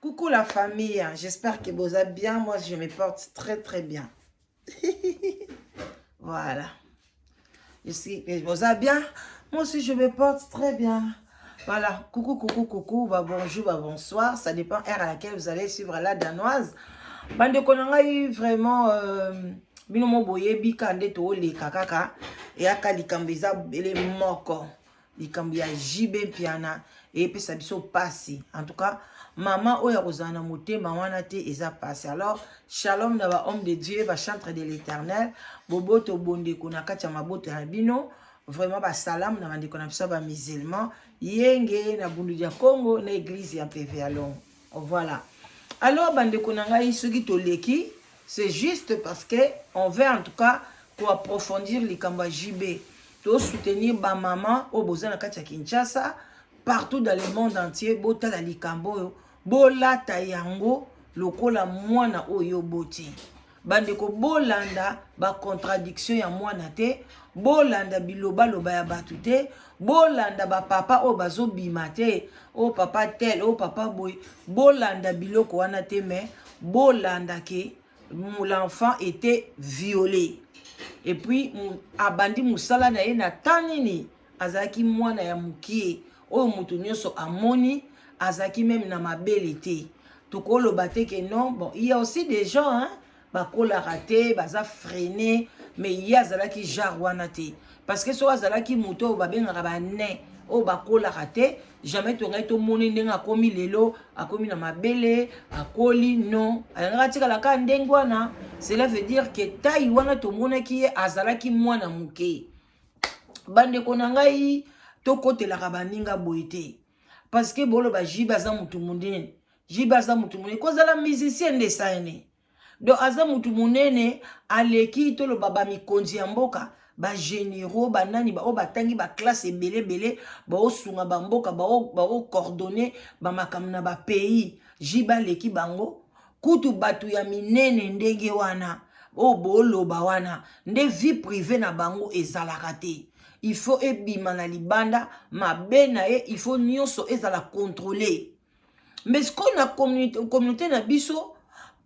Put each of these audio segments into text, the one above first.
Coucou la famille, j'espère que vous allez bien. Moi, je me porte très très bien. Voilà. Je suis, vous allez bien. Moi aussi, je me porte très bien. Voilà. Coucou, coucou, coucou. Bah, bonjour, bah, bonsoir. Ça dépend heure à laquelle vous allez suivre la Danoise. Bandeko na ngai vraiment bino mo boyebi ka nde tooleka kaka eyaka likambo eza bele moko likambo ya JB Mpiana eyepesa biso pasi. En tout cas, mama oyo akozala na motema wana te, eza pasi. Alors, shalom na bahomme de Dieu, bachantre de l'Éternel, boboto bondeko na kati ya maboto na bino. Vraiment, basalamu na bandeko na biso ya bamusulman, yenge na bundu ya Congo na église ya mpeve ya Longo. Voilà. Alors, bandeko na ngai, soki toleki, c'est juste parce que on veut en tout cas koapprofondir likambo ya JB. Tosoutenir bamama oyo boza na kati ya Kinshasa, partout dans le monde entier. Botala likambo oyo, bolata yango lokola mwana oyo oboti. Bandeko, bolanda bacontradiction ya mwana te, bolanda bilobaloba ya bato te, bolanda bapapa oyo bazobima te, oyo papa tel, oyo papa boye. Bolanda biloko wana te, mais bolanda ke l'enfant était violé et puis abandi mosala na ye na temps nini. Azalaki mwana ya mokie oyo moto nyonso amoni, azalaki même na mabele te. Tokoloba te ke non. Bon, il y a aussi des gens, hein, bakolaka te, baza freiné, mais ye azalaki genre wana te, parce que soki azalaki moto oyo babengaka bane oyo bakolaka te, jamais tongai tomoni ndenge akomi lelo, akomi na mabele, akoli. Non, alingaka atikala kaka ndenge wana. Cela veut dire ke taille wana tomonaki ye, azalaki mwana moke. Bandeko na ngai, tokotelaka baninga boye te, parce que boloba JB aza motu monene, JB aza motu monene. Kozala musicien nde esayene? Donc aza motu monene, aleki toloba bamikonzi ya mboka, bagénéraux, banani baoyo batangi baclasse ebele ebele, baosunga bamboka, baocoordonner bamakambo na bapays. JB aleki bango kutu. Bato ya minene ndenge wana oyo booloba wana nde vie privée na bango ezalaka te. Il faut ebima na libanda mabe na ye, il faut nyonso ezala contrôlé. Mais sikoyo na communauté na biso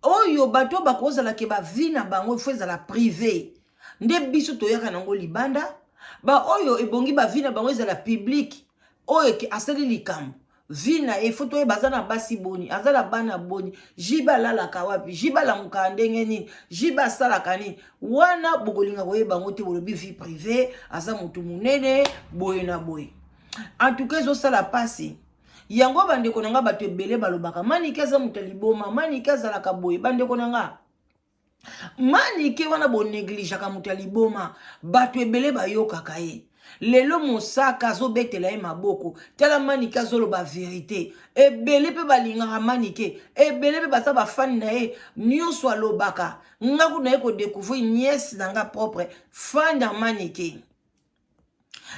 oyo, bato oyo bakozalaka bavie na bango il faut ezala privé, nde biso toyaka nango libanda. Baoyo ebongi bavie na bango ezala publique, oyo asali likambo, vie na ye faut toyeba: aza na basi boni, aza na bana boni, JB alalaka wapi, JB alamukaka ndenge nini, JB asalaka nini. Wana bokolinga koyeba yango te. Bolobi vie privée, aza motu monene boye na boye. En tout cas, ezosala mpasi yango. Bandeko na nga, bato ebele balobaka Manike aza moto ya liboma, Manike azalaka boye. Bandeko na nga, Manike wana bonégligeaka moto ya liboma. Bato ebele bayokaka ye. Lelo mosaka azobetela ye maboko. Tala, Manike azoloba vérité. Ebele mpe balingaka Manike, ebele mpe baza bafani na ye. Nyonso alobaka, nga kuna ye kodécouvrir nièce na nga propre, fan ya Manike.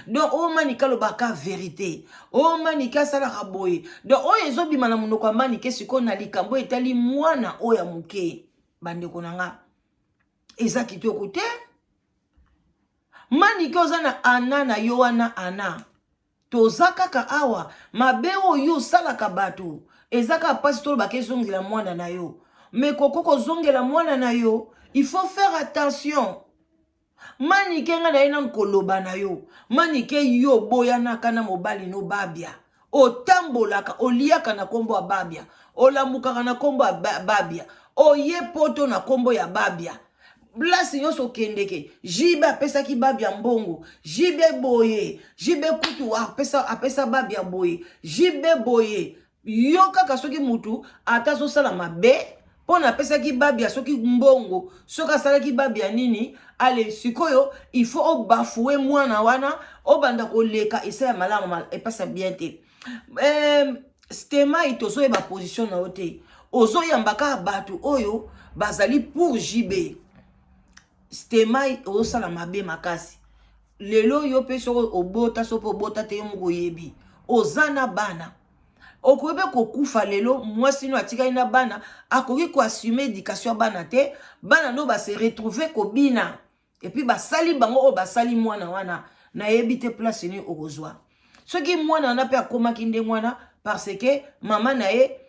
Donc oyo Manike alobaka vérité, oyo Manike asalaka boye. Donc oyo ezobima na monoko ya Manike sikoyo na likambo etali mwana oyo ya moke, bandeko na nga, eza kitoko te. Manike, oza na ana na yo wana, ana toza kaka awa. Mabe oyo osalaka bato eza kaka mpasi. Tolobaka ezongela mwana na yo, mais koko kozongela mwana na yo, il faut faire attention. Manike, ngai na ye nanu koloba na yo. Manike, yo boyanaka na mobali no Babia, otambolaka, oliaka na nkombo ya Babia, olambukaka na nkombo ya Babia, oye poto na nkombo ya Babia, place nyonso okendeke. JB apesaki Babia mbongo, JB boye, JB kutu apesa Babia boye, JB boye. Yo kaka soki mutu ata azosala mabe mpo na apesaki Babia soki mbongo, soki asalaki Babia nini, ale sikoyo il faut obafouer mwana wana, obanda koleka esa ya malamu, epasa bien te. Stemai, tozoyeba position na yo te. Ozoyamba kaka bato oyo bazali pour JB. Stemai, ozosala mabe makasi. Lelo yo mpe soki obota, soki mpe obota te, yo moko oyebi, oza na bana, okoki mpe kokufa lelo. Mwasi no atikali na bana, akoki koassumer éducation ya bana te. Bana no base retrouver kobina et puis basali bango oyo basali mwana wana. Nayebi te place nini okozwa soki mwana wana mpe akomaki ndenge wana, parce que mama na ye.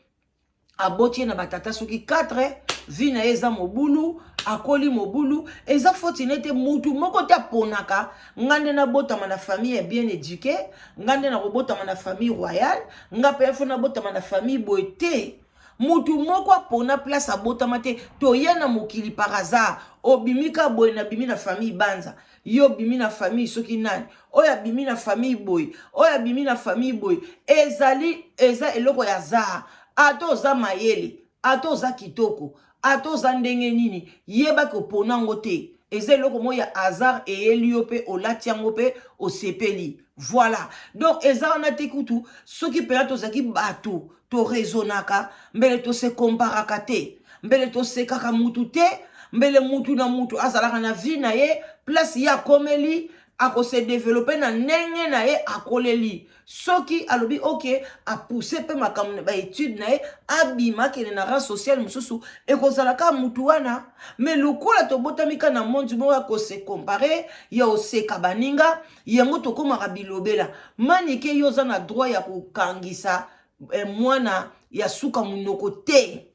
Aboti ye na batata soki 4. Vie na ye eza mobulu, akoli mobulu. Eza foti nete mutu moko te aponaka: nga nde nabotama na famille ya bien éduqué, nga nde nakobotama na famille royale, nga mpe faut nabotama na famille boye te. Mutu moko apona place abotama te. Toya na mokili par hasard. Obimi ka boye, nabimi na famille Banza, yo obimi na famille soki nani, oyo abimi na famille boye, oyo abimi na famille boye. Ezali, eza eloko ya hasard. Ata oza mayele, ata oza kitoko, ata oza ndenge nini, yebaki opona yango te. Eza eloko moko ya hasard eyeli yo, mpe olati yango mpe osepeli. Voilà, donc eza wana te. Kutu soki mpenza tozalaki bato toraisonnaka, mbele tose comparaka te, mbele tosekaka mutu te, mbele mutu na mutu azalaka na vie na ye. Place ye akomeli, akose développer na ndenge na ye akoleli. Soki alobi ok, apousse mpe makambo na baétude na ye, abima, akende na rang social mosusu, ekozala kaka mutu wana. Mais lokola tobotami ka na monde moko ya kose comparer, ya oseka baninga, yango tokomaka bilobela. Manike, yo oza na droit ya kokangisa mwana ya suka monoko te.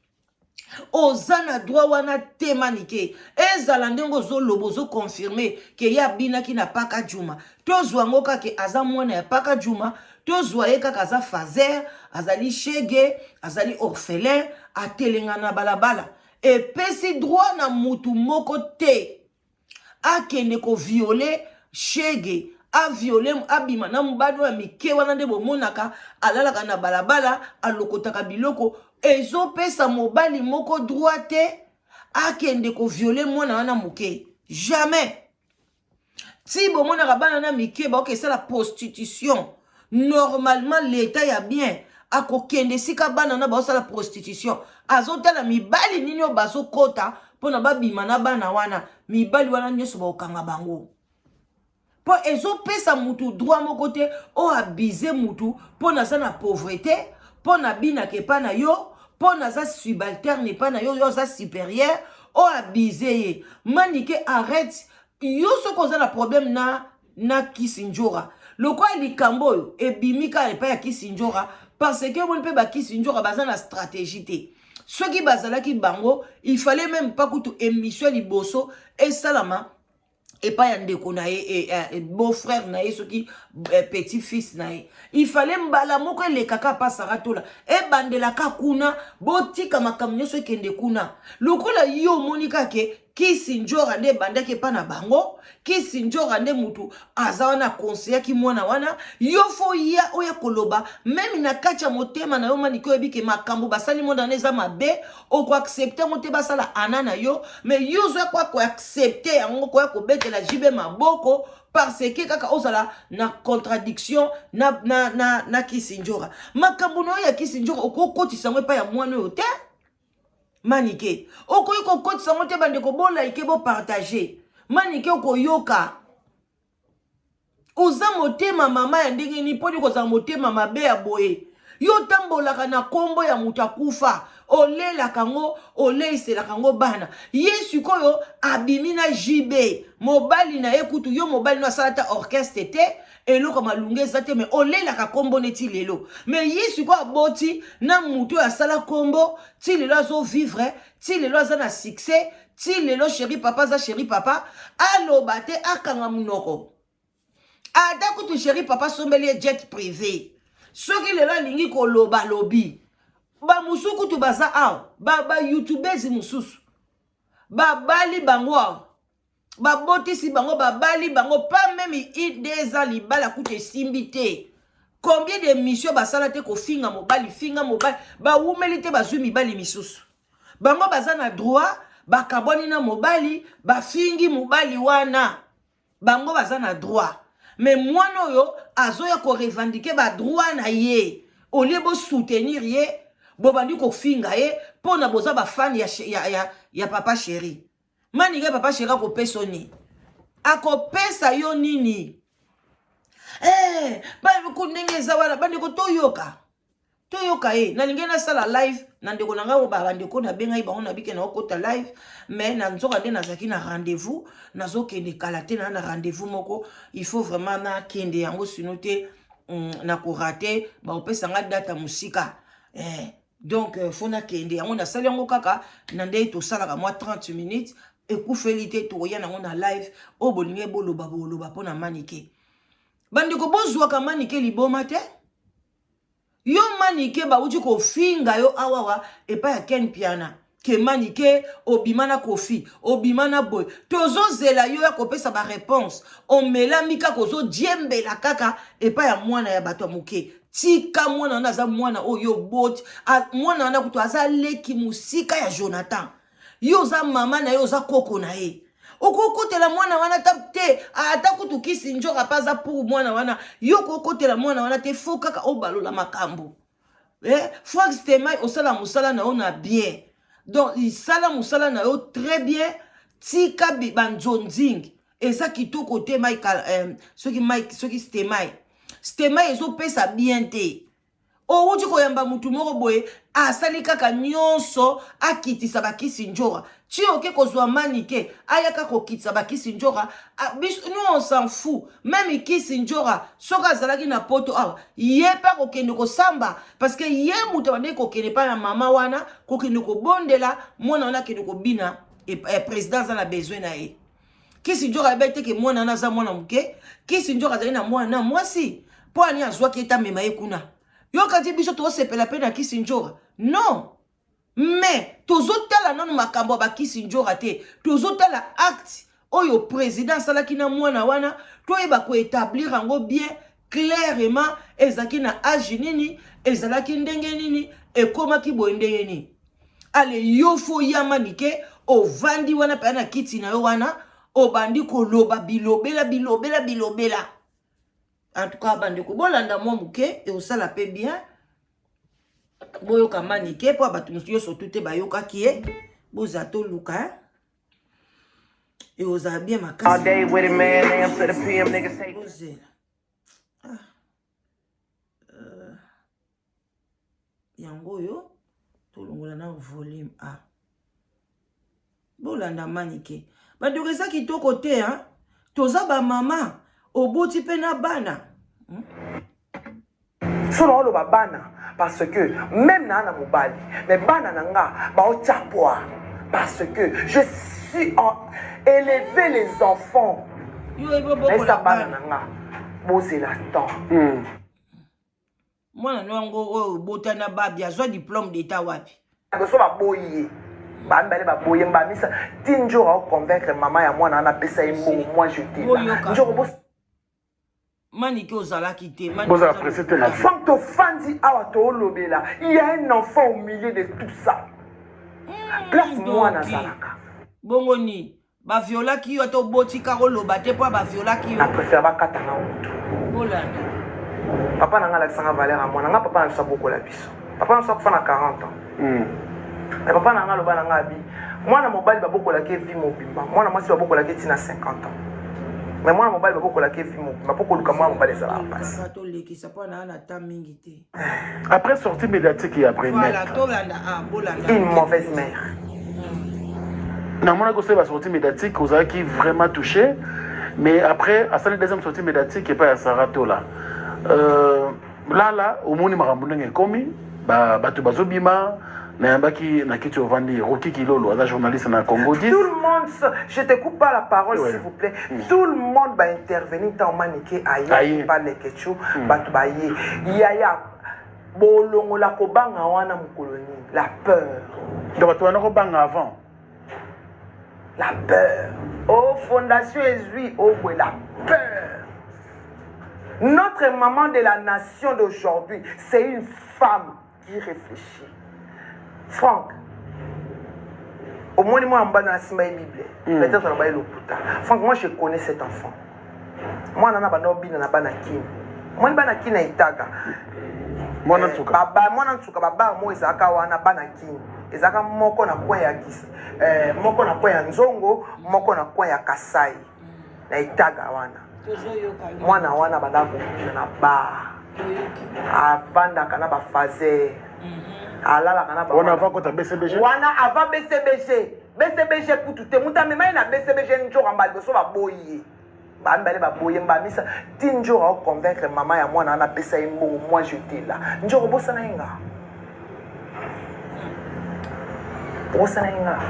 Oza na droit wana te, Manike. Ezala ndenge ozoloba, ozoconfirmer ke ye abinaki na Paka Juma, tozwa yango kaka aza mwana ya Paka Juma, tozwa ye kaka aza fazer, azali shege, azali orphelin, atelenga na balabala. Epesi droit na mutu moko te akende kovioler shege, avioler, abima na mobali oyo ya mike wana nde bomonaka alalaka na balabala, alokotaka biloko. Ezopesa mobali moko droit te akende kovioler mwana wana moke, jamais. Ti bomonaka bana na mike baoke esala prostitution, normalement l'état ya bien akokende esika bana na baosala prostitution, azotala mibali nini oyo bazokɔta mpona babima na bana wana. Mibali wana nyonso bakokanga bango, mpo ezopesa mutu droit moko te oyo abuser mutu mpo naza na pauvreté, mpo nabinaka epa na yo, mpo naza subalterne epa na yo, yo oza supérieur, oyo abuser ye. Manike, arrête. Yo soki oza na problème na Kisi Njora, lokola likambo oyo ebimi kaka epai ya Kisi Njora, parce que omoni mpe bakisi Njora baza na stratégie te. Soki bazalaki bango, il fallait même pas kutu émission liboso esalama epai ya ndeko na ye, beau frère na ye, soki petit fils na ye. Il fallait mbala moko elekaka pasaka tola ebandelaka kuna. Botika makambo nyonso ekende kuna. Lokola yo omoni kake Kisi Njora nde ebandaki epa na bango, Kisi Njora nde mutu aza wana, akonseyaki mwana wana. Yo faut ya oya koloba même na kati ya motema na yo, Maniki, oyebi ke makambo basali mwana wana eza mabe, okoaccepter yango te. Basala ana na yo, mais yo ozoya kwa koaccepter yango, koya kobetela jibe maboko parce que kaka ozala na contradiction na Kisi Njora. Makambo na oyo ya Kisi Njora, okokotisa yango epai ya mwana oyo te. Manike, okoki kokotisa yango te. Bandeko, boliker, bopartager. Manike, okoyoka oza motema mama ya ndenge nini? Mponi kozala motema mabe ya boye? Yo otambolaka na nkombo ya moto akufa, olelaka yango, oleiselaka yango bana. Ye sikoyo abimi na JB, mobali na ye. Kutu yo mobali no asala ta orchestre te, eloko malungu eza te, mais olelaka nkombo neti lelo. Mais ye sikoyo aboti na motu oyo asala nkombo, ti lelo azovivre, ti lelo aza na succès, ti lelo Chéri Papa aza Chéri Papa. Aloba te, akanga monoko. Ata kutu Chéri Papa asombeli ye jet privé, soki lelo alingi koloba, lobi. Bamosusu kutu baza awa, bayoutubeuses ba mosusu babali bango awa, babotisi bango, babali bango pas même ide eza libala kutu esimbi te. Combien de mission basala te kofinga mobali, finga mobali, bawumeli te, bazwi mibali misusu. Bango baza na droit, bakabwani na mobali, bafingi mobali wana, bango baza na droit. Mais mwana oyo azoya korevendiquer badroit na ye, au lieu bosoutenir ye, bobandi kofinga ye mpo na boza bafani ya Papa Chéri. Manike, Papa Chéri akopesa yo nini? Akopesa yo nini? Ndenge eza wana, bandeko, toyoka, toyoka ye. Nalingi nasala live na ndeko na ngai oyo, bandeko nabengai bango, nabike na okota live, mais na nzoka nde nazalaki na rendez-vous, nazokende kala te. Na rendez-vous moko, il faut vraiment nakende yango, sinon te nakorater. Bakopesa nga date mosika. Donc faut nakende yango, nasali yango kaka na ndenge tosalaka mwa 30 minutes. Ekufeli te, tokoya nango na live. Oyo bolingi boloba, boloba mpo na Manike. Bandeko, bozwaka Manike liboma te. Yo Manike, bauti kofinga yo awawa epai ya Ken Piana ke Manike obima na Kofi, obima na boye. Tozozela yo ya kopesa baréponse. Omelami kaka, ozodiembela kaka epai ya mwana ya bato ya moke. Tika mwana wana, aza mwana oyo boti. Mwana wana kutu aza leki mosika ya Jonathan. Yo oza mama na ye, oza koko na ye, okokotela mwana wana ta te. Ata kutu kisi nzoka mpe aza pour mwana wana, yo kokotela mwana wana te. Faut kaka obalola makambo, eh? Frank Stemai, osala mosala na yo na bien. Donc isala mosala na yo très bien. Tika banzonzingi, eza kitoko te. Mike, soki Mike, soki Stemai, Stemai ezopesa bien te. Owuti koyamba mutu moko boye, asali kaka nyonso akitisa bakisi njoka ti oke kozwa Manike, ayaka kokitisa bakisi njoka. Nous, on s'en fout. Même kisi njoka, soki azalaki na Poto awa, ye mpe akokende kosamba, parce que ye moto abandaki kokende epai na mama wana, kokende kobondela mwana wana, akende kobina. Président aza na besoin na ye. Kisi njoka ayebi te ke mwana wana aza mwana moke. Kisi njoka azali na mwana na mwasi, mpo ani azwaki ete amema ye kuna. Yoka ti biso tosepela mpe na kisi njoka, non, mais tozotala nano makambo ya bakisi njoka te. Tozotala acte oyo président asalaki na mwana wana, toyeba koétablir yango bien clairement. Ezalaki na age nini? Ezalaki ndenge nini? Ekomaki boye ndenge nini? Ale, yo faut ya Manike, ovandi wana mpenza na kiti na yo wana, obandi koloba bilobela, bilobela, bilobela. En tout cas, bandeko, bolanda mwa moke, ekosala mpe bien. Boyoka Manike, mpo bato mosusu nyonso tu te bayokaki ye. Bozala, toluka, ekozala bien All day with it, man. AM to the PM, niggas say. Bozela. Ah. Yango oyo tolongola na volume a. Bolanda Manike, bandeko, eza kitoko te, hein? Toza bamama, oboti mpe na bana, So naoloba bana parce que même naa na mobali, mais bana na nga baotya poids parce que je suis en élever les enfants. Yo oyebi nayesa obokola bana bana. Na nga bozela temps. Mwana no yango oyo obotana, babi azwa diplôme d'état wapi? So baboyi ye, bamibale baboyi ye, mbamisa ti nzoro aoconvaincre mama ya mwana wana, apesa ye mbongo. Moi, j'étais là. Boyoka. Nzoro bos Manike, ozalaki te. Manike, Bozala oza pressé te na lokuta. vie. Frank, tofandi awa, toolobela. Il y a un enfant au milieu de tout ça. Place mwana Ndoki. azalaka. Bongo nini? Baviolaki yo, ata oboti kaka, oloba te mpo baviolaki yo. Na préfère bakatanga motu. Bolanda. Papa na nga alakisanga valeur ya mwana nga. Papa na biso abokola biso. Papa na biso akufa na 40 ans. Mais papa na nga aloba na nga, abi mwana mobali babokolaki vie mobimba, mwana mwasi babokolaki ntina 50 ans, mais mwana mobali babokolaki vie mobimba. Mpo koluka mwana mobali ezalaka mpasi. Kaka tolekisa mpo na ta mingi te. Après sortie médiatique ya Voilà. Brenet, Tolanda, ah, bolanda. Une mauvaise mère. Namonaki osali basortie médiatique, ozalaki vraiment touché, mais après asali deuxième sortie médiatique epai ya Sara Tola, lala omoni makambo ndenge ekomi, bato bazobima. Nayambaki na kiti ovandi Roki Kilolo, aza journaliste na Congo 10. Tout le monde, je te coupe pas la parole, s'il vous plaît. Tout le monde va intervenir tant Manike Aye. aye pas Lekechu, bato baye. Yaya, bolongola kobanga wana mokolo nini? La peur. Donc bato wana kobanga avant. La peur. Oh, fondation ezui, oh, ouais, la peur. Notre maman de la nation d'aujourd'hui, c'est une femme qui réfléchit. Franck, au moins, moi, en bas, dans la Bible, peut-être on va lokuta. Franck, moi, je connais cet enfant. Moi, na bana bina na bana kini. Moi, bana kini na itaga. Mwana nsuka. Baba, mwana nsuka, babar moko ezalaka wana, bana kini. Ezalaka moko na coin ya kis, moko na coin ya Nzongo, moko na coin ya Kasai. Na itaga wana. Tozoyoka yo. Mwana wana banda kobina na bar. Toyoki. Avandaka na bafaser. Alalaka na wana avant kota BCBG. Wana avant BCBG. BCBG kutu te, moto amema ye na BCBG nzoka mbala liboso baboyi ye, bamibale baboyi ye, mbamisa ti nzoro aoconvaincre mama ya mwana wana, apesa ye mbongo. Moi, j'étais là. Nzoro, obosana ye nga. Obosanaki nga?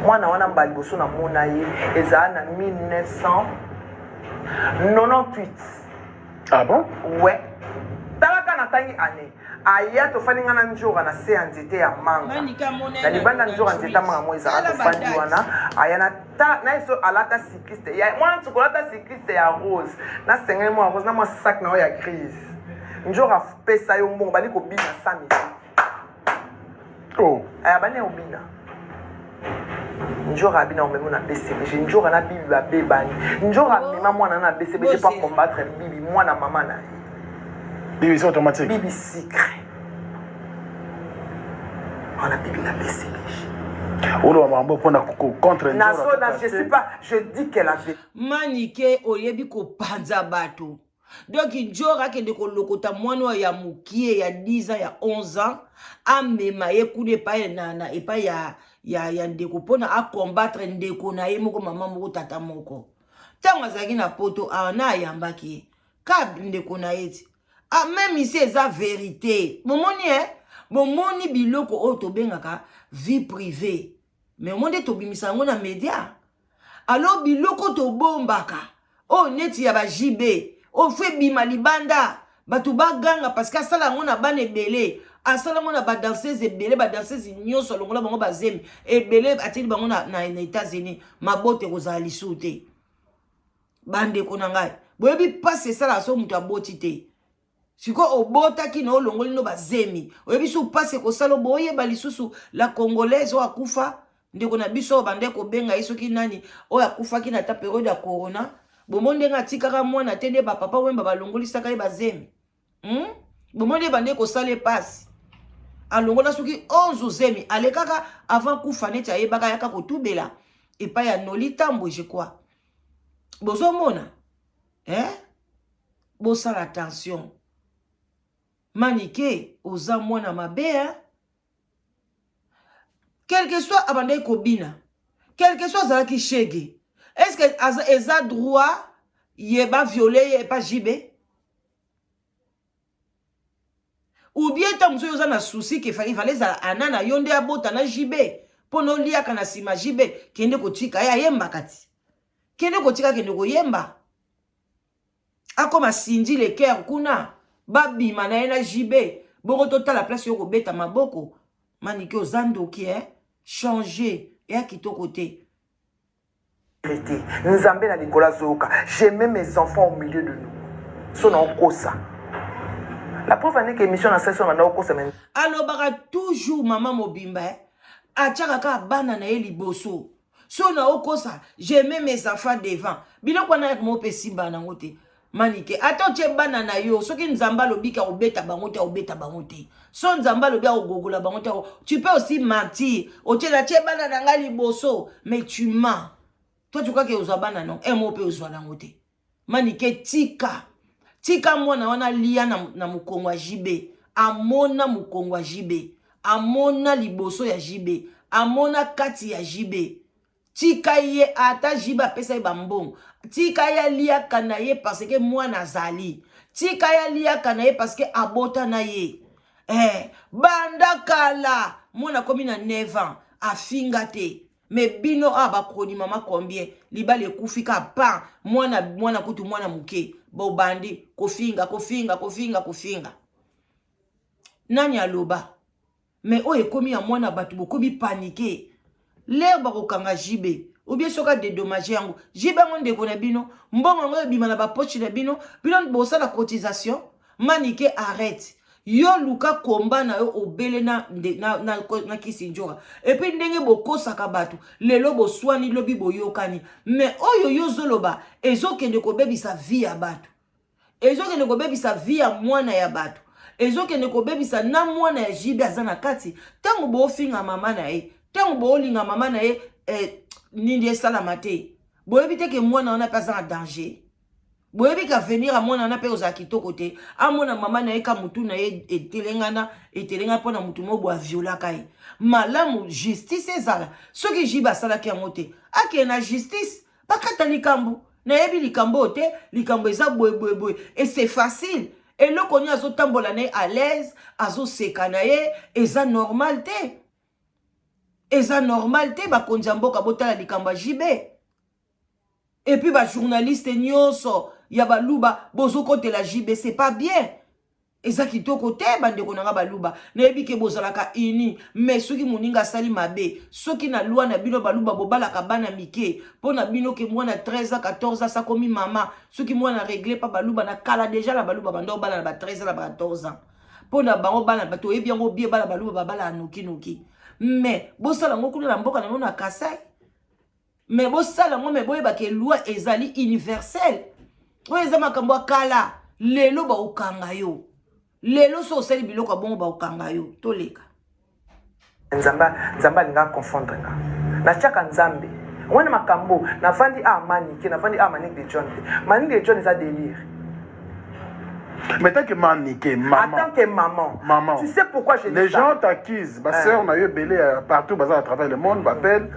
Mwana wana mbala liboso namona ye ezala na 1998. Ah bon? Ouais. Talaka natangi année. Aya tofandi nga na Ndjora na se ya nzete ya manga. Na libanda Ndjora nzete ya manga mo ezala tofandi wana. Aya na ta na eso alata cycliste. Ya mwana nsuko alata cycliste ya rose. Na sengeli mwa rose na mwa sac na yo ya grise. Ndjora pesa yo mbongo bali kobina sans musique. Oh. Aya bani obina. Njora abina omemi na BCBG. Njora na Bibi babebani. Njora oh. amema mwana na BCBG pa combattre Bibi mwana mama na ye. Bibi c'est automatique. Bibi secret. Mwana Bibi na BCBG. Oloba makambo mpona contre Njora. Na je suis pas je dis qu'elle avait. Manike oyebi kopanza bato. Donc Njora akende kolokota mwana oyo ya mokie ya 10 ans ya 11 ans amema ye kuna epai na, na epai ya, ya, ya ndeko mpona acombattre ndeko na ye moko mama moko tata moko ntango azalaki na poto awa na ayambaki ye ka ndeko na ye ti ah, meme ici eza verite bomoni eh? Bomoni biloko oyo tobengaka vie privée mais omoni nde tobimisa yango na media. Alors biloko tobombaka oyo neti ya ba JB oyo fo ebima libanda bato baganga parce que asala yango na bana ebele, asala yango na ba danseuse ebele, ba danseuse nyonso alongola bango bazemi ebele atili bango na, na, na États-Unis. Mabota ekozala lisusu te bandeko na ngai. Boyebi mpasi esalaka so moto aboti te. Sikoyo obotaki na olongoli no bazemi, oyebi so mpasi ekosala boyeba lisusu la congolaise oyo akufa ndeko na biso oyo bande kobenga ye soki nani oyo akufaki na ta periode ya corona. Bomoni ndenge atikaka mwana te nde bapapa wemba balongolisaka ye bazemi, Bomoni nde bande kosala ye mpasi alongola soki 11 zemi alekaka avant kufa neti ayebaka yaka kotubela epai ya Noli Tambwe je crois. Bozomona eh? Bosala attention. Manike oza mwana mabe hein? Quelque soit abandaki kobina, quelque soit azalaki shege, est-ce que eza droit ye ba violer ye epa JB? Ou bien ntango mosusu oza na souci ke fallait ezala ana na yo nde abota na JB mpo na oliaka na nsima JB, kende kotika ye ayembaka ti, kende kotika, kende koyemba akoma Cindy le cœur kuna babima na ye na JB bongo totala place yo kobeta maboko. Manike oza ndoki eh? Changer eya kitoko te. Vérité. Nzambe na likolo azoyoka. Je mets mes enfants au milieu de nous. So na okosa. La preuve en est que émission na session na okosa mais alobaka toujours mama mobimba eh? Atiaka kaka bana na ye liboso. So na okosa, je mets mes enfants devant. Biloko wana yaka mo pe simba nango te. Manike, ata otie bana na yo, soki Nzambe alobi ka obeta bango te, obeta bango te. So Nzambe alobi akogogola bango te, tu peux aussi mentir. Otie na tie bana na ngai liboso, mais tu mens. Toi tu crois que ozwa bana non? Un mot pe ozwa nango te. Manike tika. Tika mwana wana lia na, na mokongo ya JB. Amona mokongo ya JB. Amona liboso ya JB. Amona kati ya JB. Tika ye ata JB apesa ye bambongo. Tika ye aliaka na ye parce que mwana azali. Tika ye aliaka na ye parce que abota na ye. Eh, banda kala mwana akomi na 9 ans afinga te. Mais bino awa bakroni mama combien libala ekufi ka pa mwana mwana kutu mwana moke bobandi kofinga kofinga kofinga kofinga. Nani aloba? Mais oyo ekomi ya mwana bato bokomi panike. Lere bakokanga JB ou bien soki adedommage yango JB yango ndeko na bino mbongo yango ebima na bapoche na bino, bino bosala cotisation. Manike arrête. Yo luka komba na yo obele na, na, na, na kisi njora. Et puis ndenge bokosaka bato lelo boswani lobi boyokani, mais oyo yo zoloba ezokende kobebisa vie ya bato, ezokende kobebisa vie ya mwana ya bato, ezokende kobebisa na mwana ya JB aza na kati. Ntango bofinga mama na ye, ntango boolinga mama na ye nini esalama te, boyebi te ke mwana wana mpe aza na danger. Boyebi ka avenir ya mwana wana mpe ozala kitoko te. Amona mama na ye ka mutu na ye etelengana etelengana mpona mutu moko boye aviolaka ye. Malamu justice ezala. Soki JB asalaki yango te, akende na justice bakata likambo. Nayebi likambo oyo te, likambo eza boye boye boye. Et c'est facile. Eloko nini azotambola na ye à l'aise, azoseka na ye, eza normal te. Eza normal te. Bakonzi ya mboka, botala likambo ya JB. Et puis bajournaliste nyonso ya baluba bozokotela JB, c'est pas bien, eza kitoko te. Bandeko na nga baluba, nayebi ke bozalaka uni, mais soki moninga asali mabe, soki na loi na bino baluba bobalaka bana mike, mpo na bino ke mwana 13 ans, 14 ans akomi mama. Soki mwana réglé pa baluba na kala déjà, na baluba banda obala na ba 13 ans, na ba 14 ans, mpo na bango bana bato oyebi yango bie. Bana baluba babala nokinoki, mais bosala yango kuna na mboka na bino na Kasai, mais bosala yango, mais boyebaka loi ezali universelle. Oyo eza makambo ya kala. Lelo baokanga yo, lelo so osali biloko ya bongo, baokanga yo. Toleka. Nzambe, Nzambe alinga confondre nga. Natiaka Nzambe wana makambo. Navandi a Manike, navandi a Manike de John te. Manike de John eza délire. Mais tant que Manike, maman. En tant que maman. Maman. Tu sais pourquoi je dis Les ça? gens t'accusent. Ma sœur, on a eu belé partout, à travers le monde, m'appelle.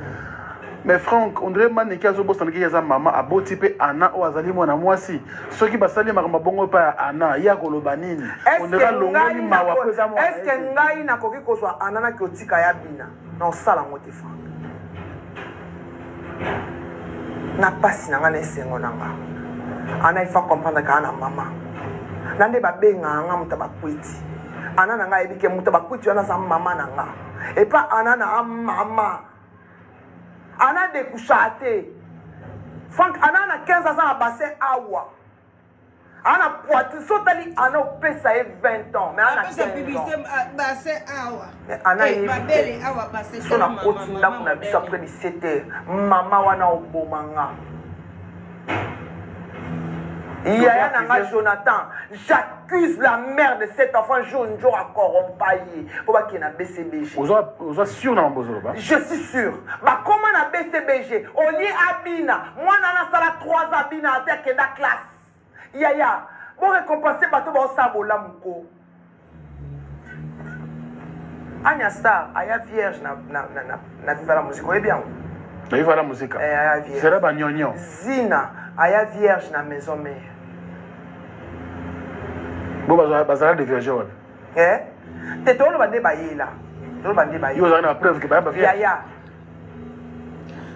Mais Franck, on dirait Manike azobosana ke aza mama, aboti mpe Ana oyo azali mwana mwasi. Soki basali makambo bongo epai ya Ana, ye akoloba nini? On dirait alongoli mawa mpo eza mwana. Est ce que ngai nakoki kozwa Ana naki otika ya bina na osala yango te? Frank, na mpasi na ngai, na esengo na nga, Ana, il faut comprendre kaka na mama na nde babengaka nga moto bakwiti. Ana na ngai ayebi ke moto bakwiti wana aza mama na nga. Epa Ana na mama, Ana dekusha te. Frank, Ana na 15 aza na bassin awa, ana poitrine. So otali Ana, opesa ye 20 ans, mais ana 15 ans. Bassin awa. Ana mabele awa, bassin. So nakoti ndako na biso après 17 heures, mama wana oboma nga. Yaya na nga Jonathan, j'accuse la mère de cet enfant. Jonjo akorompa ye mpo bakende na BCBG. Oza sûr na mambo ozoloba? Je suis sûr. Bakóma na BCBG, olie abina mwana wana asala 3 ans, abina ate, akenda classe. Yaya, borécompense bato baosala bolamu ko. Anya Star aya vierge na Viva la Musique, oyebi yango? Na Viva la Musique. Eh, aya vierge. Sera banyonyo. Zina aya vierge na Maison Mère. Bo bazala de vierge wapi? Eh? Te, toloba nde bayela, toloba nde Yo bayela. ozalaki na preuve ke baya bavierge? Yaya,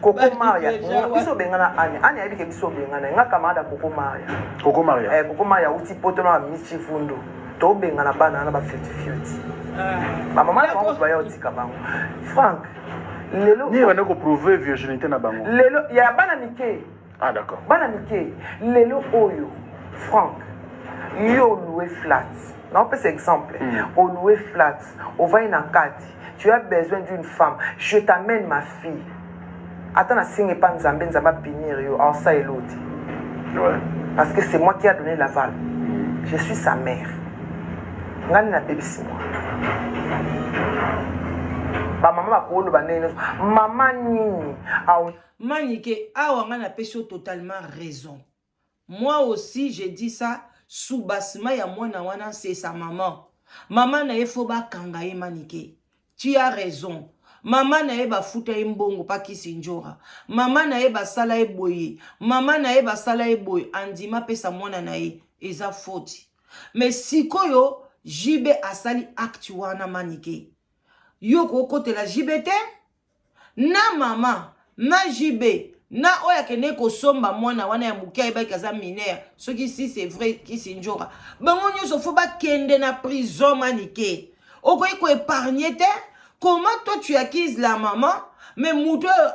Koko Maria, biso obengana Anya. Anya ayebi ke biso obengana nga camarade ya Koko Maria. Koko Maria. Eh, Koko Maria auti Poto na bamichi fundu. Tobengana bana wana bafiutifiuti, bamama na bango baya otika bango. Frank, lelo Nini bande koprouve virginité na bango? Lelo ya bana mike. Ah, d'accord. Bana mike. Lelo oyo, Frank, yo oloue flat, naopesa exemple, oloue flat, ovandi na kati, tu as besoin d'une femme, je t'amène ma fille. Ata nasenga epa Nzambe, Nzambe apunir yo, aosalela o te, parce que c'est moi qui a donné l'aval, je suis sa mère. Ngai nde nabebisi mwana. Bamama bakoloba ndenge nyonso, mama nini ao Manike, awa nga napesi yo totalement raison. Moi aussi je dis ça, soubassement ya mwana wana, c'est sa maman. Mama na ye, faut bakanga ye. Manike, tu as raison. Mama na ye bafuta ye mbongo pakisi njora, mama na ye basala ye boye, mama na ye basala ye boye, andima apesa mwana na ye, eza faute. Mais sikoyo JB asali acte wana, Manike, yo kokotela JB te na mama na JB na oyo akende kosomba mwana wana ya moke, ayebaki aza mineur. Soki si c'est vrai, kisi njoka, bango nyonso faut bakende na prison. Manike, okoki koépargne te. Comment toi tu accuses la maman, mais moto oyo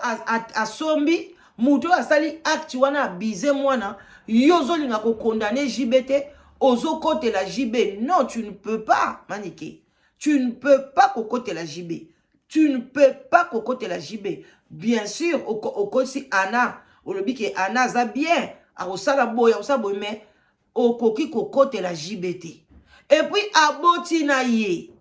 asombi, moto oyo asali acte wana, abize mwana, yo ozolinga kokondane JB te, ozokotela JB? Non, tu ne peux pas. Manike, tu ne peux pas kokotela JB, tu ne peux pas kokotela JB. Bien sûr, okosi Ana, olobi ke Ana aza bien, akosala boye, akosala boye, mais okoki kokotela JB te. Et puis aboti na ye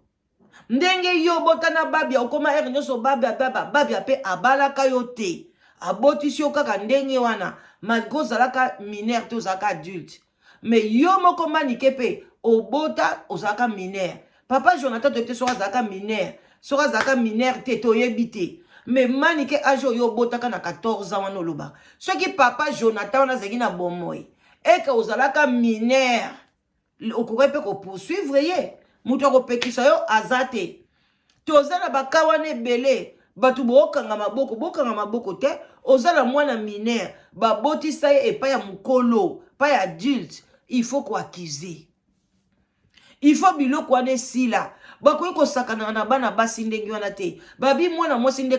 ndenge yo obota na Babia, okóma ere nyonso Babia, Babia, Babia, mpe abalaka yo te, abotisi yo kaka ndenge wana, malgré ozalaka mineur te, ozalaka adulte. Mais yo moko Manike mpe obota, ozalaka mineur. Papa Jonathan, toyebi te soki azalaka mineur, soki azalaka mineur te, toyebi te. Mais Manike, age oyo obotaka na 14 ans wana, oloba soki papa Jonathan wana azalaki na bomoi, eke ozalaka mineur, okoki mpe kopoursuivre ye, moto akopekisa yo aza te. Toza na baka wana ebele. Bato bookanga maboko, bokanga maboko te. Oza na mwana mineur, babotisa ye epai ya mokolo, epai ya adulte, il faut koaccuser. Il faut biloko wana esila. Bakoki kosakanaka na bana basi ndenge wana te. Babi mwana mwasi nde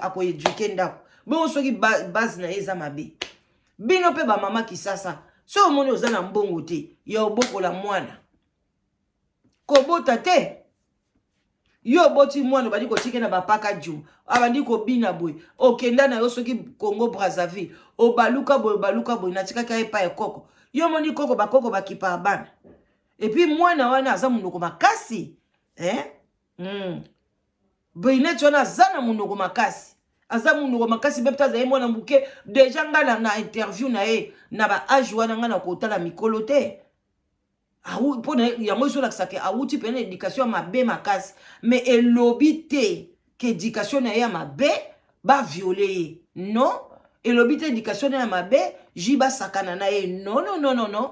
akoéduquer ndako. Bongo soki base na ye eza mabe? Bino mpe bamama Kisasa, soki omoni oza na mbongo te ya obokola mwana, kobota te. Yo oboti mwana, obandi kotika na bapaka juma, abandi kobina boye, okenda na yo soki Congo Brazzaville, obaluka boye, obaluka boye, natikaki ye epai ekoko. Yo omoni koko, bakoko bakipaka bana. Et puis mwana wana aza monoko makasi, eh? Brinette wana aza na monoko makasi, aza monoko makasi mpe azali mwana moke déjà. Ngai na interview na ye na baâge wana, ngai na kotala mikolo te mpona yango ezolakisa ke awuti mpena éducation ya mabe makasi. Mais elobi te ke éducation na ye ya mabe bavioler ye, non. Elobi te éducation na ye ya mabe ji basakana na ye, non, non, non, non, non.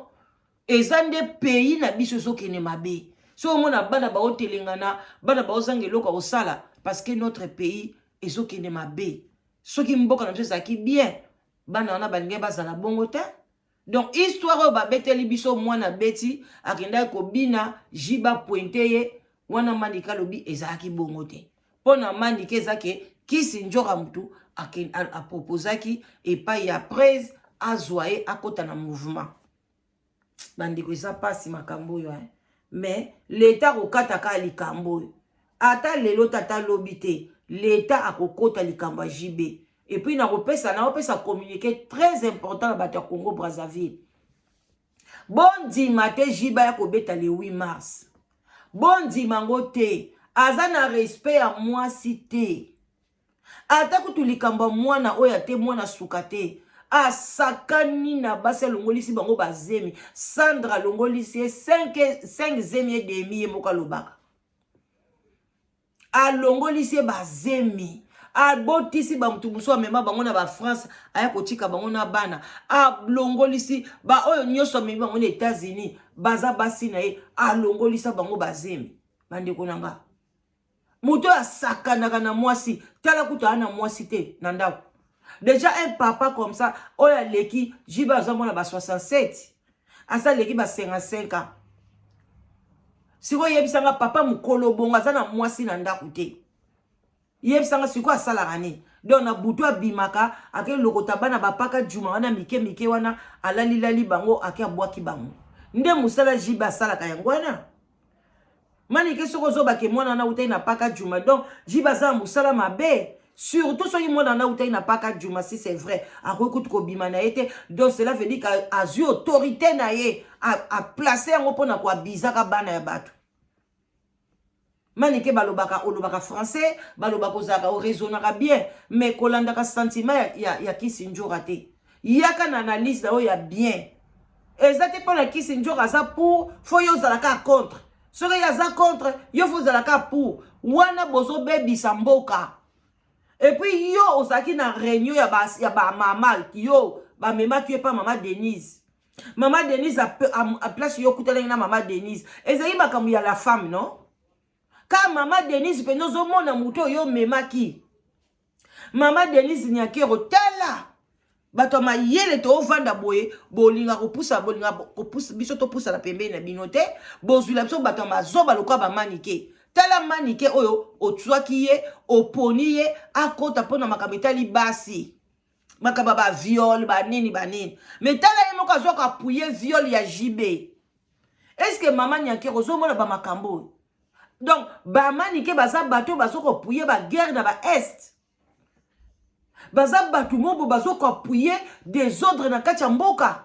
Eza nde pays na biso ezokende mabe. So omona bana baotelengana, bana baozanga eloko ya kosala, parce que notre pays ezokende mabe. Soki mboka na biso ezalaki bien, bana wana balingi bazala bongo te. Donc histoire oyo babeteli biso, mwana beti akendaki kobina, ji bapointer ye wana, Mandika alobi ezalaki bongo te. Mpo na Mandika eza ke kisi nzoka motu aproposaki epai ya prese azwa ye akɔta na mouvement. Bandeko, eza mpasi makambo oyo, mais leta akokata kaka likambo oyo. Ata lelo, tata alobi te, leta akokota likambo ya JB. Et puis nakopesa, naopesa communiqué très important na bato ya Congo Brazzaville: bondima te JB ya kobeta le 8 mars, bondima yango te. Aza na respect ya mwasi te. Ata kutu likambo ya mwana oyo ate mwana suka te, asakani na basi, alongolisi bango bazemi. Sandra alongolisi ye 5 zemi et demi, ye moko alobaka alongolisi ye bazemi. Abotisi bamutu mosusu, amema bango na bafrance, aya kotika bango na bana. Alongolisi baoyo nyonso amemi bango na États-Unis, baza basi na ye, alongolisa bango bazemi. Bandeko na nga, moto oyo asakanaka na mwasi, tala kutu aa na mwasi te na ndako. Déjà un papa comme ça oyo aleki JB, aza mwana ba 67, aza aleki ba 55 ans. Sikoyo yebisanga, papa mokolo bongo aza na mwasi na ndako te, yebisanga sikoyo asalaka nini? Donc na butu abimaka, ake lokota bana bapaka juma wana mike mike wana, alalilali bango, ake abwaki bango. Nde mosala JB asalaka yango wana. Manike, soki ozobake mwana wana utaki na paka juma, donc JB aza na mosala mabe. Surtout soki mwana wana utaki na paka juma, si c'est vrai, akoki kutu kobima na ye te. Donc cela veut dire azwi autorité na ye, aplacer yango mpona koabizaka bana ya bato. Manike, balobaka, olobaka français, balobaka ozalaka oraisonnaka bien, mais kolandaka sentiment ya kisi nzoka te. Yaka na analyse na oyo ya bien. Eza te mpona kisi nzoka aza pour, faut yo ozalaka contre. Soki ye aza contre, yo faut ozalaka pour. Wana bozobebisa mboka. Et puis yo ozalaki na réunion ya bamama, ba yo bamemaki yo epa mama Denise. Mama Denise a place yo okutanaki na mama Denise, ezali makambo ya la femme, non? Ka mama Denise mpenza ozomona motu oyo omemaki, mama Denise Nyakero. Tala bato ya mayele, toovanda boye, bolinga kopusa, bolinga kopusa biso, topusana pembeni na bino te. Bozwila biso bato ya mazoba lokola bamanike. Tala manike oyo otwaki ye, oponi ye akota mpona makambo etali basi, makambo ya baviol, banini banini. Mais tala ye moko azwaka appuyer viol ya JB. Est-ce mama Nyakero ozomona bamakambo oyo? Donc bamanike baza bato oyo bazokoappuyer baguerre na baest, baza bato mobo bazokoappuyer désordre na kati ya mboka.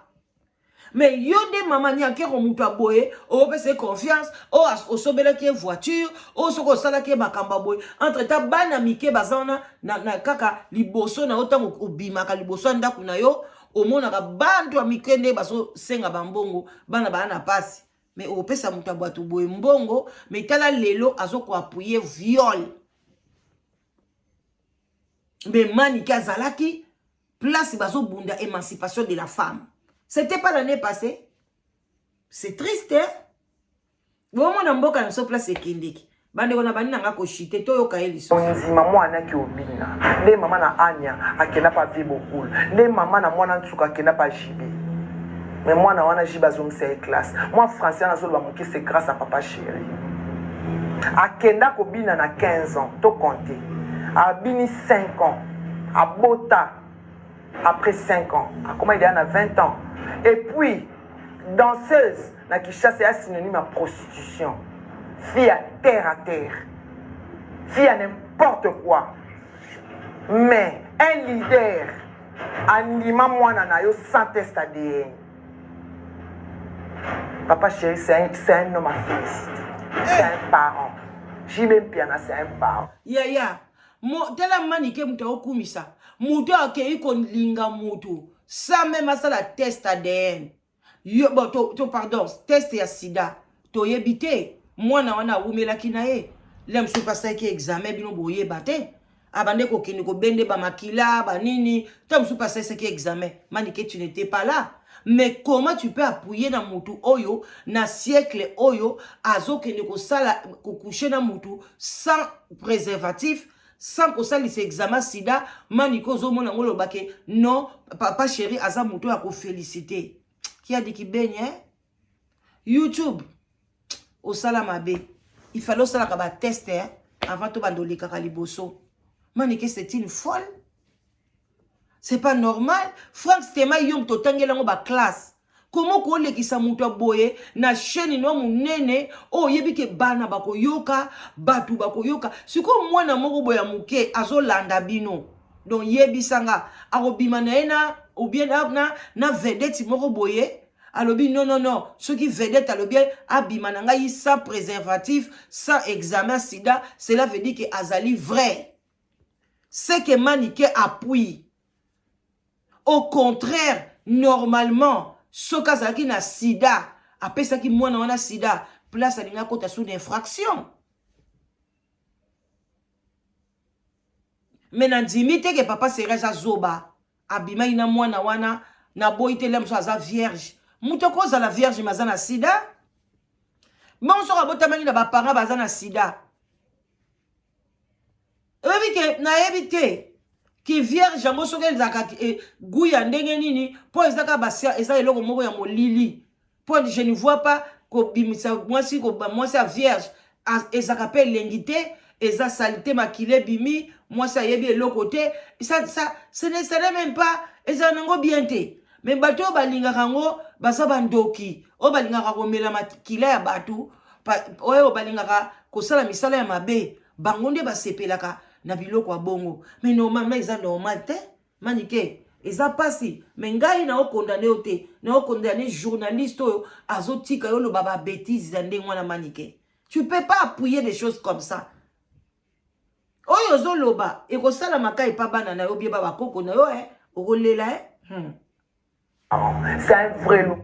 Mais yo nde mama Nyakero, moto aboye, opesa ye confiance, oyo osobelaki ye voiture, oyo soki osalaki ye makambo ya boye. Entre temps bana mike baza wana na kaka liboso na yo. Ntango obimaka liboso ya ndako na yo, omonaka bantu ya mike nde bazosenga bambongo, bana baa na pasi. Mais opesa moto ya bato boye mbongo, mais tala lelo azokoappuyer viol. Mais manike azalaki place bazobunda émancipation de la femme, c'était pas l'année passée? C'est triste, hein? Bomona mboka na biso place ekendeki. Bandeko na bandi na nga koshite toyoka ye lisusu. Ondima mwana ki obina nde mama na Anya akenda pa vie bokul nde mama na mwana nsuka akenda pa JB mais mwana wana JB azongisa ye classe mwa français wana azoloba moke c'est grâce à papa chéri akenda kobina na 15 ans to compter abini 5 ans abota après 5 ans akoma ideya na 20 ans et puis danseuse na Kinshasa ya synonyme ya prostitution fille ya terre à terre fille ya n'importe quoi mais un leader andima mwana na yo sans test ADN papa chéri c'est un, c'est un homme à féliciter c'est un parent JB Mpiana c'est un parent yaya yeah, yeah. Tala manike moto aokumisa moto akei kolinga moto sans meme asala test ADN yo bon, to, to pardon test ya sida toyebi te mwana wana awumelaki na ye le mosusu asalaki examen bino boyeba te abande kokende kobende bamakila banini to mosusu asalisaki examen manike tu n'étais pas là mais comment tu peux appuyer na mutu oyo na siècle oyo azokende kosala kokouche na mutu sans préservatif sans kosalisa examen sida manike ozomona yango oloba ke non papa chéri aza moto ya kofélicité kiadi kibeni eh? youtube osala mabe il fallait osalaka bateste eh? avant tobanda olekaka liboso manike c'est une folle c'est pas normal frank stema yo moto otangeli yango baclasse Comment kolekisa moto ya boye na chaîne no munene oyo oyebi ke bana bakoyoka bato bakoyoka sikoyo mwana moko boye ya moke azolanda bino donc yebisa nga akobima na ye na ou bien na, na, na vedette moko boye alobi non non non soki vedette alobi abima na ngai sans préservatif sans examen sida cela veut dire que azali vrai ce que manike appuie Au contraire, normalement, soki azalaki na sida, apesaki mwana wana sida, place alingi akota sous infraction. Mais nandimi te ke papa Serge aza zoba, abimaki na mwana wana, naboyi te lem so aza vierge. Moto akozala vierge mais aza na sida? Bongo soki abotamaki na ba parents baza na sida? Oyebi ke nayebi te ki vierge yango soki ezalaka e, gout ya ndenge nini mpo eza kaka basia eza eloko moko ya molili mpo je ne vois pas kobimisa mwasi mwasi ya vierge ezalaka mpe elengi te eza salite makila ebimi mwasi ayebi eloko te ça, ça, ce n'est même pas ezala nango bien te me bato oyo balingaka yango baza bandoki oyo balingaka komela makila ya bato oyo balingaka kosala misala ya mabe bango nde basepelaka na biloko ya bongo mais normalement eza normal te manike eza mpasi me ngai naokondane yo te naokondane journaliste oyo azotika yo oloba babétise ya ndenge wana manike tu peux pas appuyer des choses comme ça oyo ozoloba ekosalama ka epa bana na yo bie ba bakoko na yo eh okolela eh hmm. C'est un vrai loup.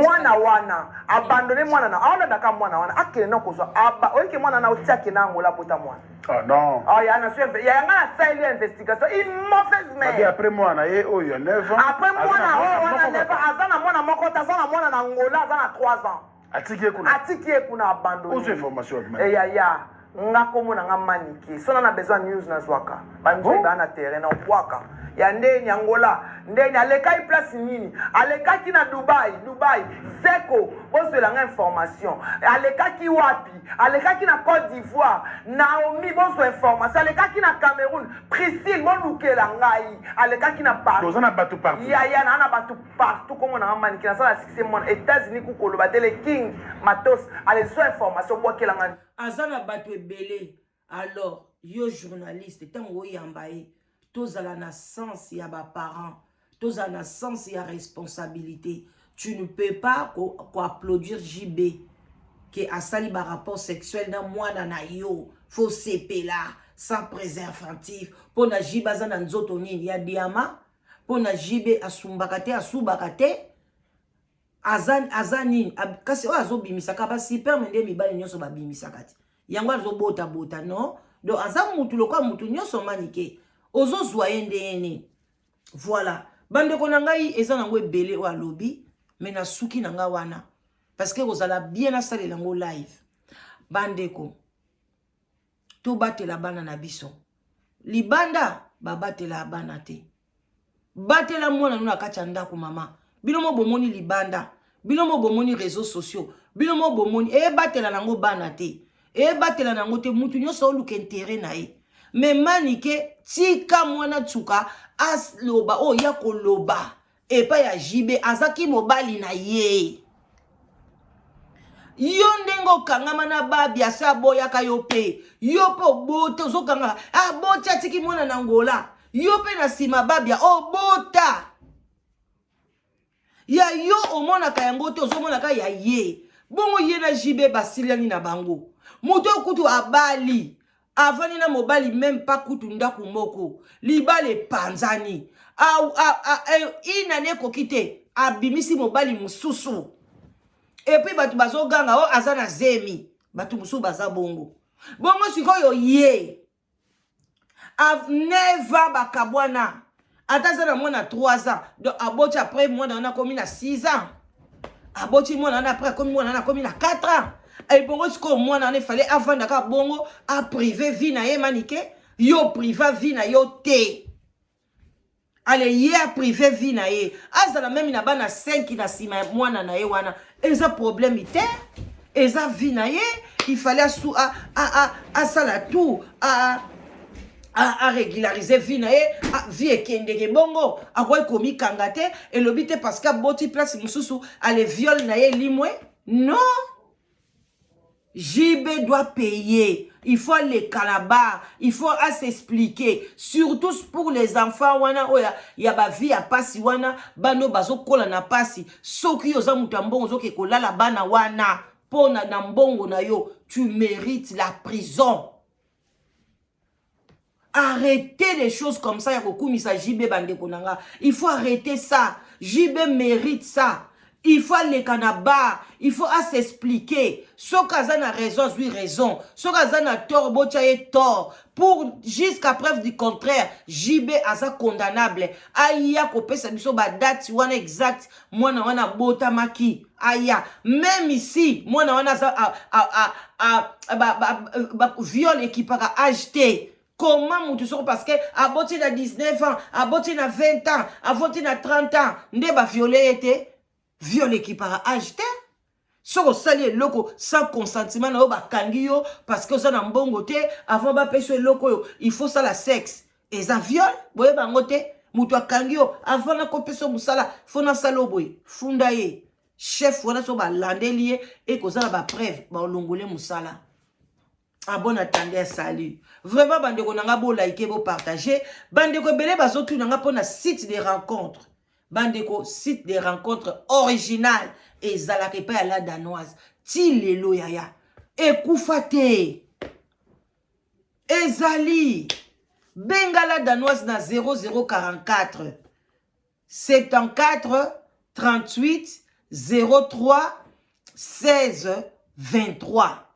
Mwana wana abandonne mwana na aolandaka mwana wana akende na kozwa oyeke mwana na otia akende angola abota mwana Ah non. Ah, ya na suivre. Ya nga na sali investigation. Une mauvaise mère. Babi après moi na ye oyo ya 9 ans. Après moi na oyo wana 9 ans, aza na mwana moko, aza na mwana na Angola, aza na 3 ans. Atiki ye kuna. Atiki ye kuna abandonné. Ozo information. Eh ya ya. Nga kombo na nga manike. Sona na besoin news na zwaka. Ba nzoi ba na terrain na obwaka. Ya ndeni Angola, ndeni alekaki place nini? Alekaki na Dubai, Dubai. Zeko, bozwela nga information. Alekaki wapi? Alekaki na Cote d'Ivoire. Naomi, bozwa information. Alekaki na Cameroun. Priscille, bolukela ngai. Alekaki na Paris. Oza na bato partout. Yaya, na na bato partout. Kombo na nga manike, nasala succès mwana. États-Unis kukoloba tele King Matos. Allez, zwa information, bwakela ngai. Aza na bato ebele. Alors, yo journaliste, ntango oyamba ye, tozala na sens ya ba parents, tozala na sens ya responsabilité. Tu ne peux pas ko, ko applaudir JB ke asali ba rapport sexuel na mwana na yo, faut sepela sans préservatif. Mpo na JB aza na nzoto nini ya diama? Mpo na JB asumbaka te, asubaka te. Aza, aza nini? Kasi oyo azobimisaka ba sperme nde mibali nyonso babimisaka te. Yango azobota bota non? Donc aza mutu lokola mutu nyonso manike. Ozozwa ye ndenge nini? Voilà, bandeko na ngai, eza nango ebele oyo alobi, me nasuki na ngai wana parce que kozala bien nasalela yango live. Bandeko, tobatela bana na biso. Libanda babatela bana te. Batela mwana no na kati ya ndako. Mama, bino mo bomoni libanda, bino mo bomoni réseaux sociaux, bino mo bomoni ebatela nango bana te, ebatela nango te. Mutu nyonso oluka intérêt na ye. Me Manike, tika mwana tsuka aloba oyo ya koloba epai ya JB. Azaki mobali na ye. Yo ndenge okangama na babi, ase aboyaka yo mpe yo mpe obote, ozokanga aboti, atiki mwana na Ngola. Yo mpe na nsima babia obota ya yo, omonaka yango te, ozomonaka ya ye. Bongo ye na JB basiliani na bango. Moto oyo kutu abali, avandi na mobali même pas kutu ndako moko, libala epanzani, inani ekoki te, abimisi mobali mosusu. Et puis bato bazoganga o aza na zemi. Bato mosusu baza bongo bongo. Sikoyo ye 9 ans bakabwana, ata aza na mwana 3 ans, donc aboti après mwana wana akomi na 6 ans. Aboti mwana wana après akomi, mwana wana akomi na 4 ans. Ebongo sikoyo mwana wana efale avandaka bongo, apriver vie na ye. Manike, yo priver vie na yo te. Ale ye apriver vie na ye, azala même na bana 5 na nsima ya mwana na ye wana, eza problème te, eza vie na ye. Il fallait asu asala tout arégulariser vie na ye. Vie ekendeke bongo, akoki komikanga te. Elobi te parce que aboti place mosusu, ale viol na ye limwe. Non, JB doit payer. Il faut aller là-bas. Il faut à s'expliquer. Surtout pour les enfants wana oya ya ba vie ya pasi wana, bano bazo kola na pasi. Soki oza mutu ya mbongo, ozoke kolala bana wana pona na mbongo na yo, tu mérites la prison. Arrêtez les choses comme ça ya kokumisa JB. Bandeko na nga, il faut arrêter ça. JB mérite ça. Il faut aleka na bar, il faut as'expliquer. Soki aza na raison, azwi raison. Soki aza na tort, botya ye tort. Pour jusqu'à preuve du contraire, JB aza condamnable. Aya kopesa biso badate wana exact mwana wana abotamaki. Aya même ici, mwana wana aza viol ekipaka âge te. Comment mutu soko parce que aboti na 19 ans, aboti na 20 ans, aboti na 30 ans, nde bavioler ye te? Viol ekipaka âge te. Soki osali eloko sans consentement na yo, bakangi yo parce que oza na mbongo te. Avant bapesa eloko oyo, il faut sala sexe, eza viol. Boyeba yango te. Moto akangi yo, avant nakopesa mosala, fo nasala oyo boye, funda ye chef wana. So balandeli ye, ekozala bapreuve, balongole mosala. À bon entendeur, salut. Vraiment, bandeko na nga, bolike, bopartage. Bandeko ebele bazotuna nga mpona site de rencontre. Bandeko, site de rencontre original ezalaka epai ya La Danoise ti lelo. Yaya, ekufa te, ezali. Benga La Danoise na 0044 74 38 03 16 23,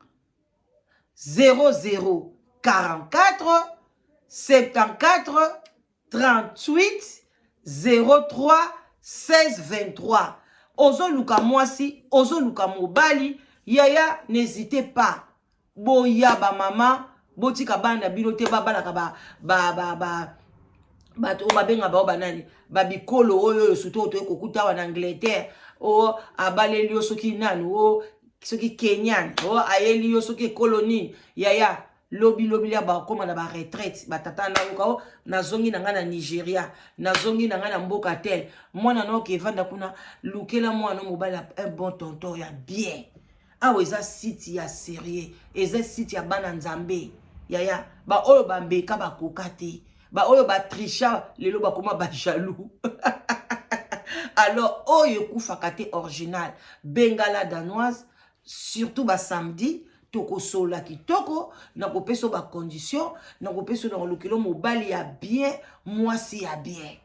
00 44 74 38 03 16 23. Ozoluka mwasi, ozoluka mobali, yaya, n'hésitez pas. Boya, bamama, botika bana na bino te babalaka ba, ba, ba, ba, bato oyo babenga bao banani, babikolo oyo oyo, surtout oyo toye kokuta awa na Angleterre. Oyo abaleli yo soki nani, o soki Kenyan, o ayeli yo soki ekolo nini. Yaya, lobi lobi lia bakóma na baretraite, batata nayoka o nazongi na ngai na Nigeria, nazongi na ngai na mboka tel. Mwana na oke evanda kuna, lukela mwana mobali un bon tonton ya bien. Awa eza site ya sérieux, eza site ya bana Nzambe. Yaya, baoyo bambeka bakoka te, baoyo batricha lelo bakoma bajaloux. Alors oyo ekufaka te, original. Benga La Danoise, surtout basamedi, tokosolola kitoko. Nakopesa bacondition, nakopesa, na kolukela mobali ya bien, mwasi ya bien.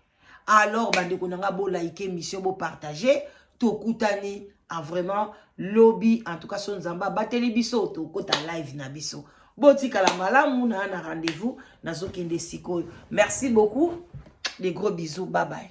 Alors bandeko na nga, bolike émission, bopartage. Tokutani a vraiment lobi. En tout cas, so Nzambe abateli biso, tokota live na biso. Botikala malamu na rendez-vous. Nazokende sikoyo. Merci beaucoup. Des gros bisous, bye bye.